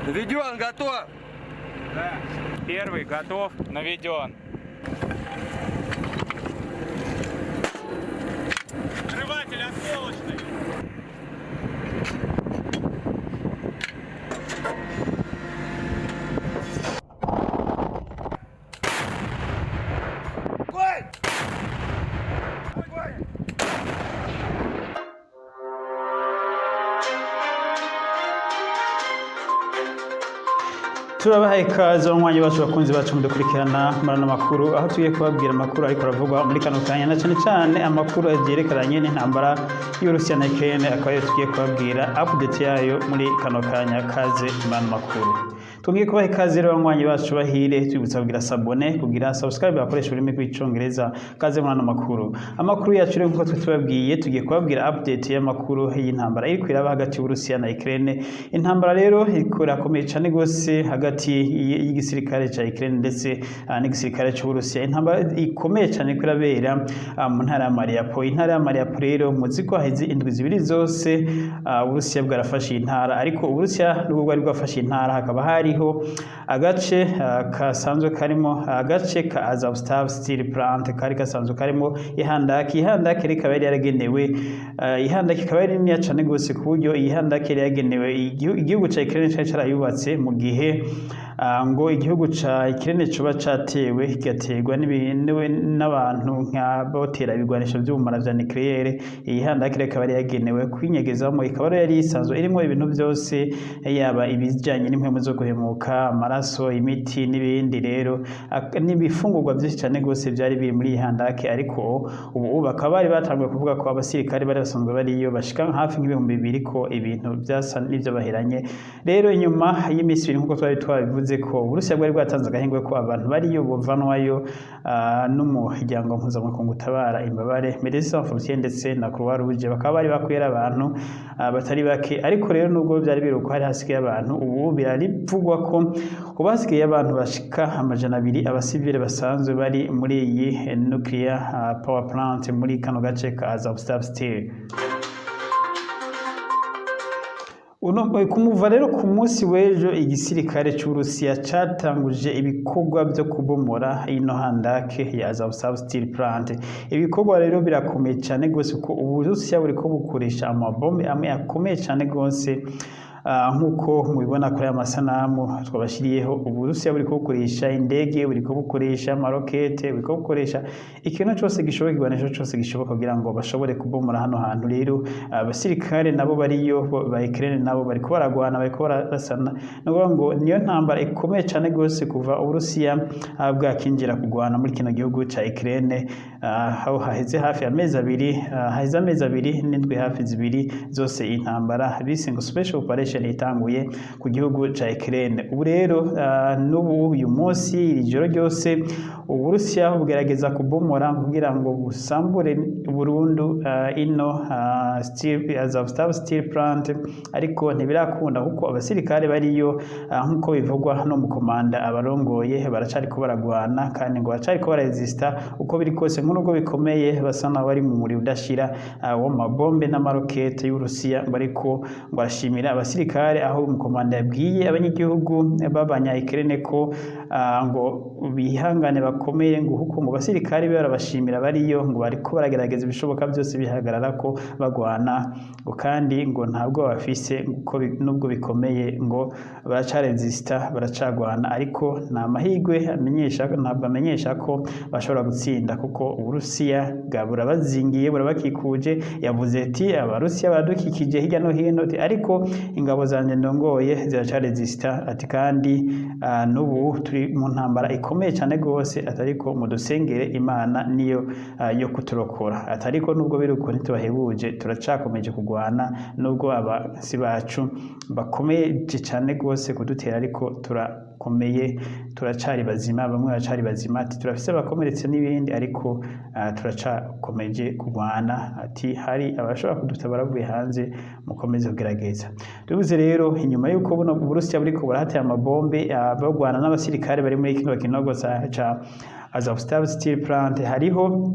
Наведен, готов. Да. Первый готов, наведен. Взрыватель осколочный. Огонь! Огонь! Turabahaye ikaze abanywanyi bacu, bakunzi bacu mudukurikirana muri ano makuru, aho tugiye kubabwira amakuru ariko aravugwa muri kano kanya, na cyane cyane amakuru yerekeranye n'intambara y'Uburusiya na Ukraine, akaba ariyo tugiye kubabwira update yayo muri kano kanya. Kaze muri ano makuru. Tugiye kubaha ikaze rero, abanywanyi bacu bahire, tubibutsa kugira s'abonner, kugira subscribe bakoresha ururimi rw'Icongereza. Kaze muri ano makuru. Amakuru yacu rero, nk'uko twe tubabwiye, tugiye kubabwira update y'amakuru y'intambara iriko iraba hagati y'Uburusiya na Ukraine. Intambara rero iriko irakomeye cane gose hagati y'igisirikare ca Ukraine ndetse n'igisirikare c'Uburusiya. Intambara ikomeye cane iriko irabera mu ntara ya Mariupol. Intara ya Mariupol rero, muzi ko haheze indwi 2 zose Uburusiya bwarafashe iyi ntara, ariko Uburusiya nubwo bwari bwafashe intara, hakaba hariho agace kasanzwe karimo agace ka Azovstal Steel Plant kari gasanzwe karimo ihandaki. Ihandaki rikaba yari yaragenewe, ihandaki ikaba yari niniya cane gose, ku buryo iyi handaki yari yagenewe igihugu ca Ukraine, cari carayubatse mu gihe ngo igihugu ca Ukraine coba catewe, kigaterwa n'abantu nka botera ibigwanisho vy'ubumara vya nucléaire. Iyi handaki rero ikaba yari yagenewe kwinyegezamo, ikaba rero yari isanzwe irimwo ibintu vyose, yaba ibijanye n'impwemu zo guhemuka, amaraso, imiti n'ibindi rero, n'ibifungurwa vyinshi cane gose vyari biri muri iyi handake. Ariko ubu bakaba bari batanguye kuvuga ko abasirikare bari basanzwe bariyo bashika hafi nk'2000, ko ibintu vyasa n'ivyo baheranye. Rero inyuma y'iminsi 2, nk'uko twari twabivuze, ko Uburusiya bwari bwatanze agahengwe ko abantu bariyo bovanwayo n'umuryango mpuzamakungu utabara imbabare, Médecins Sans Frontières, ndetse na Croix Rouge, bakaba bari bakwira abantu batari bake. Ariko rero nubwo byari biri uko, hari hasigaye abantu. Ubu birarivugwa ko ubu hasigaye abantu bashika 200, abasivile basanzwe bari muri iyi nuclear power plant muri kano gace ka Azovstal Steel. Uno kumuva rero ku munsi w'ejo, igisirikare c'Uburusiya catanguje ibikorwa vyo kubomora ino handake ya Azovstal Steel Plant. Ibikorwa rero birakomeye cane gose, kuko Uburusiya buriko bukoresha amabombe amwe akomeye cane gose. Nk'uko mubibona kuri aya masanamu twabashiriyeho, Uburusiya buriko bukoresha indege, buriko bukoresha amarokete, buriko bukoresha ikintu cose gishoboka, igwanisho cose gishoboka, kugira ngo bashobore kubomora hano hantu. Rero abasirikare nabo bariyo ba Ukraine nabo bariko baragwana, bariko barasana. Ni ukuvuga ngo niyo ntambara ikomeye cane gose kuva Uburusiya bwakinjira kugwana muri kino gihugu ca Ukraine, aho haheze hafi amezi 2, haheze amezi 2 n'indwi hafi 2 zose, intambara bise ngo special operation itanguye ku gihugu ca Ukraine. Ubu rero n'ubu uyu munsi, iri joro ryose, Uburusiya bugerageza kubomora kugira ngo busambure burundu ino steel, Azovstal Steel Plant, ariko ntibirakunda kuko abasirikare bariyo, nk'uko bivugwa n'umukomanda abarongoye, baracariko baragwana kandi ngo baracariko bararesista uko biri kose, nk'uko bikomeye, basa n'aho bari mu muriro udashira w'amabombe n'amarokete y'Uburusiya. Bariko ngo arashimira abasirikare, aho umukomanda yabwiye abanyagihugu b'abanya Ukraine ko ngo bihangane, bakomeye, ngo kuko ngo basirikare be barabashimira bariyo, ngo bariko baragerageza ibishoboka byose bihagarara ko bagwana, ngo kandi ngo ntabwo bafise uko nubwo bikomeye, ngo baracaresista, baracagwana, ariko nta mahirwe amenyesha, ntabwo amenyesha ko bashobora gutsinda, kuko Uburusiya bwa burabazingiye, burabakikuje. Yavuze ati: "Abarusiya baradukikije hirya no hino," ati, "ariko ingabo zanje ndongoye ziracaresista," ati, "kandi n'ubu turi mu ntambara ikomeye cyane rwose," ati, "ariko mudusengere, Imana niyo yo kuturokora," ati, "ariko nubwo biri uko ntitubahebuje, turacakomeje kugwana nubwo abansi bacu bakomeje cyane rwose kudutera, ariko turakomeye, turacari bazima, bamwe baracari bazima," ati, "turafise abakomeretse n'ibindi, ariko turacakomeje kugwana," ati, "hari abashobora kudutabara bavuye hanze, mukomeze kugerageza." Tuvuze rero inyuma y'uko buno Uburusiya buriko burahatera amabombe, bagwana n'abasirikare bari muri kino kinogo ca Azovstal Steel Plant, hariho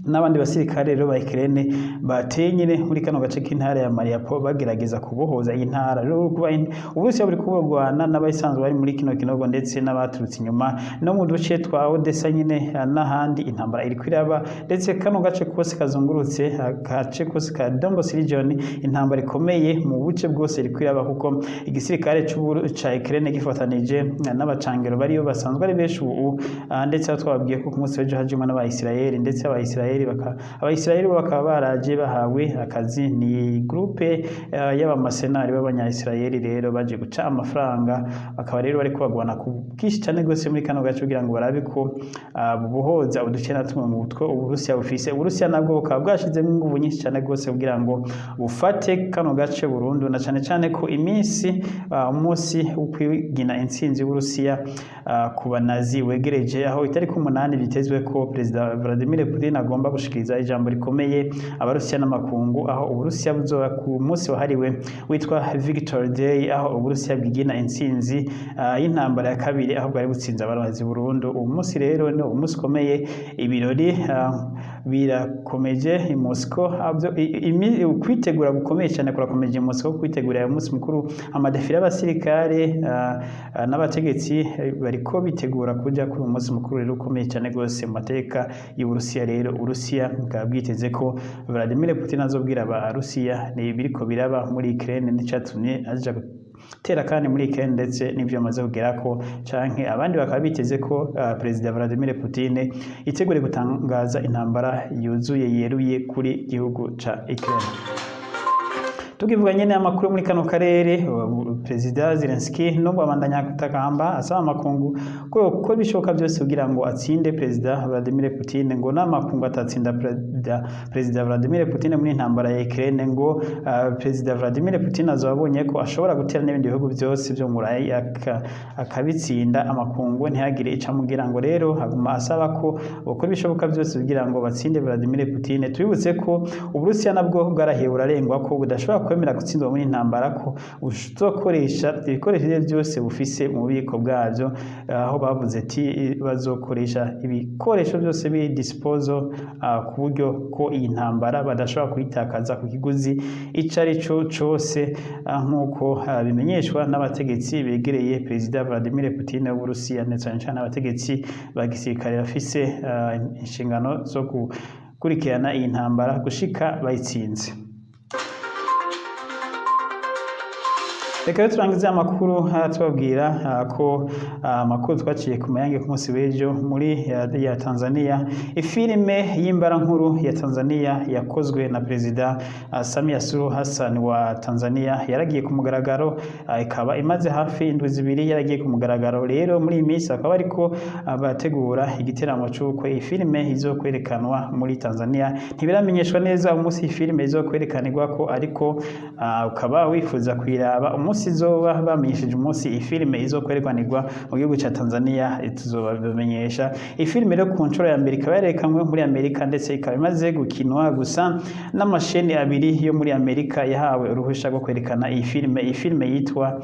N'abandi basirikare rero ba Ukraine bateye nyine muri kano gace k'intara ya Mariupol, bagerageza kubohoza iyi ntara. Rero kuba Uburusiya buri kubarwana n'abasanzwe bari muri kino kinogo, ndetse n'abaturutse inyuma no mu duce twa Odessa nyine n'ahandi, intambara iri kwiraba. Ndetse kano gace kose kazungurutse, agace kose ka Donbas region, intambara ikomeye mu buce bwose iri kwiraba, kuko igisirikare ca Ukraine gifatanije n'abacangero bariyo basanzwe ari benshi ubu. Ndetse aho twababwiye ko ku munsi w'ejo hajemo n'Abayisiraheli, ndetse Abayisiraheli bo bakaba baraje bahawe akazi ni groupe y'abamasenari b'Abanya-Israeli. Rero baje guca amafaranga, bakaba rero bariko bagwana ku bwinshi cyane rwose muri kano gace kugira ngo barabe ko bubohoza uduce na tumwe mu two Uburusiya bufise. Uburusiya nabwo bukaba bwashizemo inguvu nyinshi cyane rwose kugira ngo bufate kano gace burundu, na cyane cyane ko iminsi umunsi wo kwigina intsinzi y'Uburusiya ku Banazi wegereje, aho itariki 8 bitezwe ko Perezida Vladimir Putin agomba gushikiriza ijambo rikomeye Abarusiya n'amakungu, aho Uburusiya buzoba ku munsi wahariwe witwa Victory Day, aho Uburusiya bwigina intsinzi y'intambara ya kabiri, aho bwari butsinze Abanazi burundu. Uwo munsi rero ni umunsi ukomeye. Ibirori birakomeje i Moscow, kwitegura gukomeye cyane kurakomeje i Moscow, kwitegura uyu munsi mukuru. Ama défilé y'abasirikare n'abategetsi bariko bitegura kuja kuri uyu munsi mukuru rero ukomeye cyane rwose mu mateka y'Uburusiya. Rero Uburusiya bukaba bwiteze ko Vladimir Putin azobwira Abarusiya ni ibiriko biraba muri Ukraine n'icatumye aja gutera kandi muri Ukraine, ndetse n'ivyo amaze kugerako, canke abandi bakaba biteze ko Perezida Vladimir Putin yiteguriye gutangaza intambara yuzuye yeruye kuri gihugu ca Ukraine. Tukivuga nyene amakuru muri kano karere, Perezida Zelensky nubwo abandanya gutakamba asaba amakungu ko gukora ibishoboka byose kugira ngo atsinde Perezida Vladimir Putin, ngo n'amakungu atatsinda Perezida Vladimir Putin muri intambara ya Ukraine, ngo Perezida Vladimir Putin azoba abonye ko ashobora gutera n'ibindi bihugu byose byo mu Burayi akabitsinda, amakungu ntihagire ico amubwira. Ngo rero aguma asaba ko bakora ibishoboka byose kugira ngo batsinde Vladimir Putin. Tubibutse ko Uburusiya nabwo bwarahiye burarengwa ko budashobora kwemera gutsindwa muri intambara, ko buzokoresha ibikoresho byose bufise mu bubiko bwabyo, aho bavuze ati bazokoresha ibikoresho byose biri disposal ku buryo ko iyi ntambara badashobora kuyitakaza ku kiguzi ico ari cyo cose, nk'uko bimenyeshwa n'abategetsi begereye Perezida Vladimir Putin w'Uburusiya, ndetse cyane cyane abategetsi ba gisirikare bafise inshingano zo gukurikirana iyi ntambara gushika bayitsinze. Reka rero turangize amakuru tubabwira ko amakuru twaciye ku mayange ku munsi w'ejo muri ya Tanzania. Ifilime y'imbarankuru ya Tanzania yakozwe na Perezida Samia Suluhu Hassan wa Tanzania yaragiye ku mugaragaro, ikaba imaze hafi indwi 2 yaragiye ku mugaragaro. Rero muri iyi minsi bakaba bariko bategura igiteramo c'uko iyi filime izokwerekanwa muri Tanzania. Ntibiramenyeshwa neza umunsi iyi filime izokwerekanirwako, ariko ukaba wifuza kuyiraba, umunsi izoba bamenyesheje umunsi iyi filime izokwerekanirwa mu gihugu ca Tanzania tuzobamenyesha. Iyi filime rero ku nshuro ya mbere ikaba yarerekanywe muri Amerika, ndetse ikaba imaze gukinwa gusa n'amasheni abiri yo muri Amerika yahawe uruhusha rwo kwerekana iyi filime. Iyi filime yitwa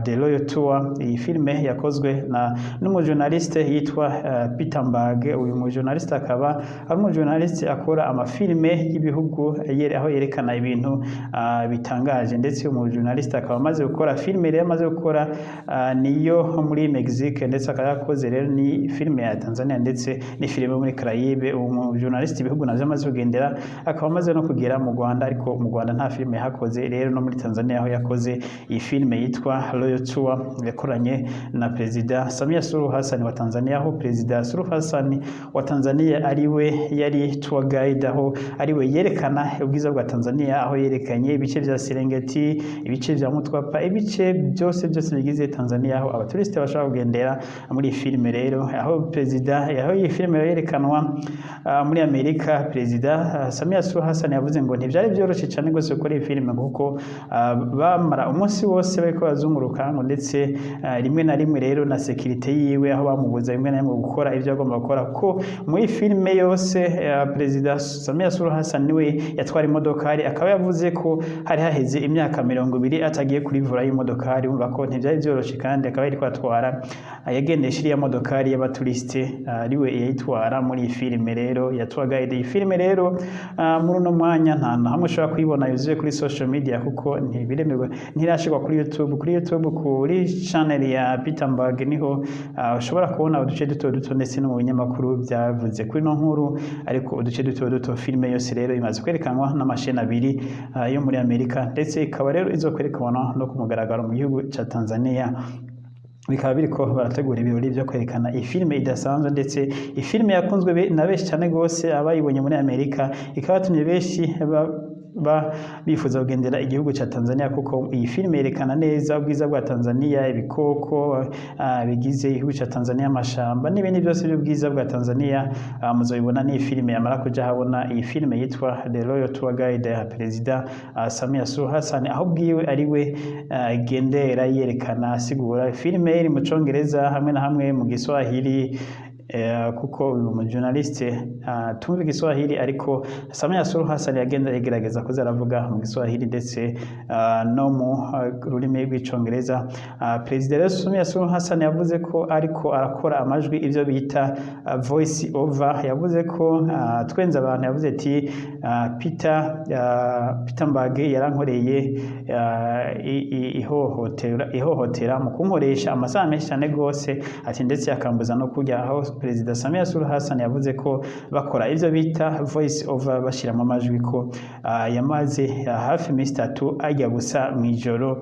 The Royal Tour. Iyi filime yakozwe na n'umujournaliste yitwa Peter Mbag. Uyu mujournaliste akaba ari umujournaliste akora amafilime y'ibihugu, aho yerekana ibintu bitangaje. Ndetse uyu mujournaliste akaba amaze gukora filime, rero amaze gukora niyo muri Mexique, ndetse akaba yakoze rero ni filime ya Tanzania, ndetse ni filime muri Caraïbe. Uyu mujournaliste ibihugu navyo amaze kugendera, akaba amaze no kugera mu Rwanda, ariko mu Rwanda nta filime yahakoze. Rero no muri Tanzania aho yakoze iyi filime yitwa Royal Tour yakoranye na Perezida Samia Suluhu Hassan wa Tanzania, aho Perezida Suluhu Hassan wa Tanzania ariwe yari tour guide, aho ariwe yerekana ubwiza bwa Tanzania, aho yerekanye ibice vya Serengeti, ibice vya Mtwapa, ibice byose byose bigize Tanzania aho abaturisite bashobora kugendera. Muri iyi filime rero, aho perezida, aho iyi filime yerekanwa muri Amerika, Perezida Samia Suluhu Hassan yavuze ngo ntivyari byoroshye cyane rwose gukora iyi filime, kuko bamara umunsi wose bariko bazunguruka, ngo ndetse rimwe na rimwe rero na sécurité yiwe aho bamubuza rimwe na rimwe gukora ivyo agomba gukora, ko muri filime yose Perezida Samia Suluhu Hassan niwe yatwara imodokari. Akaba yavuze ko hari haheze imyaka 20 atagiye. agiye kuri volant y'imodokari. Umva ko ntivyari vyoroshe, kandi akaba yariko atwara, yagendesha iriya modokari y'abaturisite, ariwe yayitwara muri iyi filime rero ya tour guide. Iyi filime rero muri uno mwanya nta na hamwe ushobora kuyibona yuzuye kuri social media, kuko ntibiremerwa, ntirashirwa kuri YouTube. Kuri YouTube, kuri channel ya Peter Mbage, niho ushobora kubona uduce duto duto, ndetse no mu binyamakuru byavuze kuri no nkuru, ariko uduce duto duto. Filime yose rero imaze kwerekanwa n'amasheni abiri yo muri Amerika, ndetse ikaba rero izokwerekanwa no ku mugaragaro mu gihugu ca Tanzania. Bikaba biriko barategura ibirori vyo kwerekana iyi filime idasanzwe, ndetse ifilime yakunzwe na benshi cyane gose. Abayibonye muri Amerika ikaba yatumye benshi ba bifuza kugendera igihugu ca Tanzania, kuko iyi filime yerekana neza ubwiza bwa Tanzania, ibikoko bigize igihugu ca Tanzania, amashamba n'ibindi byose by'ubwiza bwa Tanzania. Muzobibona ni filime yamara kuja habona. Iyi filime yitwa The Royal Tour Guide ya Perezida Samia Suluhu Hassan, aho bwiwe ari we gendera yerekana, asigura. Filime iri mu Congereza hamwe na hamwe mu Giswahili, kuko uyu mu journaliste tumva Igiswahili, ariko Samia Suluhu Hassan yagenda yegerageza kuza aravuga mu Giswahili ndetse no mu rurimi rw'Icongereza. Perezida rero Samia Suluhu Hassan yavuze ko ariko arakora amajwi, ivyo bita voice over. Yavuze ko twenze abantu, yavuze ati: Peter Mbage yarankoreye ihohotera mu kunkoresha amasaha menshi cyane gose", ati ndetse akambuza no kurya. Aho Perezida Samia Suluhu Hassan yavuze ko bakora ivyo bita voice over, bashiramo amajwi, ko yamaze hafi iminsi 3 arya gusa mw'ijoro,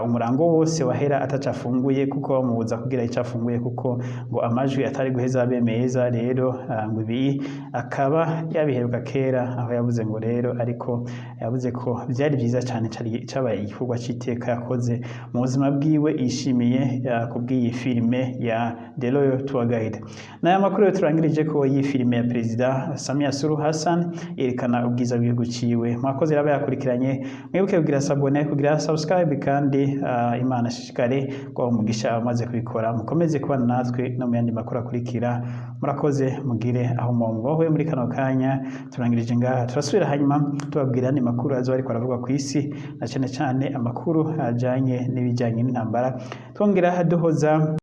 umurango wose wahera ataco afunguye, kuko bamubuza kugira ico afunguye, kuko ngo amajwi atari guheza abe meza. Rero ngo ibi akaba yabiheruka kera, aho yavuze ngo rero, ariko yavuze ko byari byiza cyane, cabaye igikorwa c'iteka yakoze mu buzima bwiwe, yishimiye kubw'iyi filime ya The Royal Tour Guide. N'aya makuru rero turangirije ko iyi filime ya Perezida Samia Suluhu Hassan yerekana ubwiza bw'igihugu ciwe. Mwakoze rero yakurikiranye, mwibuke kugira s'abonner, kugira subscribe, kandi Imana ashishikare kwa umugisha abamaze kubikora. Mukomeze kubana natwe no mu yandi makuru akurikira. Murakoze, mugire aho mubahoye. Muri kano kanya turangirije ngaha, turasubira hanyuma tubabwira andi makuru azoba ariko aravuga ku isi, na cyane cyane amakuru ajanye n'ibijanye n'intambara, twongera duhoza.